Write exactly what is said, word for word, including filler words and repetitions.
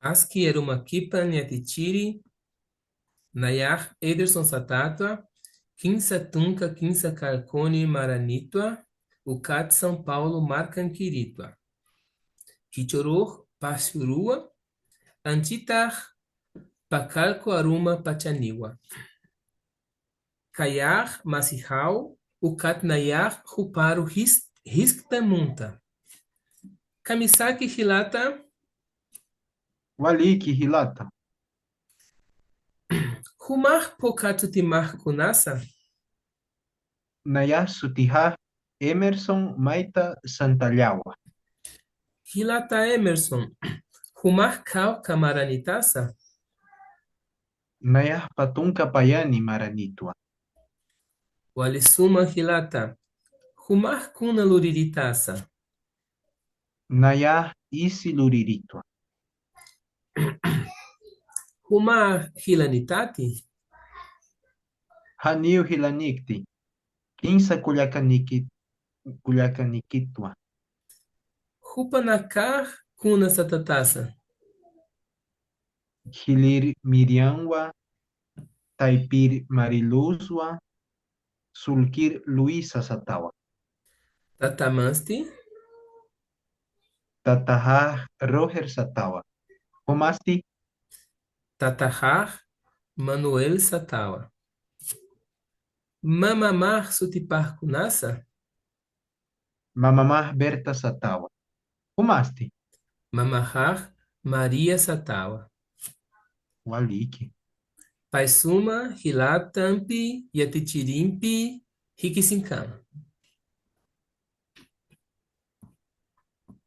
Aski arumakipan yatichiri, nayax Ederson satätwa, kinsa tunka kinsa kallkuni maranitwa, ukat São Paulo markankirïtwa. Jichhürux pasi uruwa, anchitax pä kallku aruma pachaniwa. Kayax masixaw, ukat nayax juparu jis-, jiskt'añ munta. Kamisaki jilata. Waliki jilata. Jumax phuqhat sutimax kunasa. Nayax sutixa Emerson mayta santallawa. Jilata Emerson, jumax khawka maranitasa. Nayax pä tunka payani maranitwa. Wali suma jilata, jumax kuna luriritasa. Nayax isi luriritwa. Jumax jilanitati. Janiw jilanikti, kinsa kullakaniki-, kullakanikitwa. Jupanakax kuna satatasa. Jilïr Miriamwa, taypïr Mariluzwa, sullkïr Luisa satawa. Tatamasti. Tataxax Roger satawa. Jumasti. Tataxax Manuel satawa. Mamamax sutipax kunasa. Mamamax Berta satawa. Jumasti. Mamaxax María satawa. Waliki. Pay suma jilatampi yatichirimpi jikisiñkama.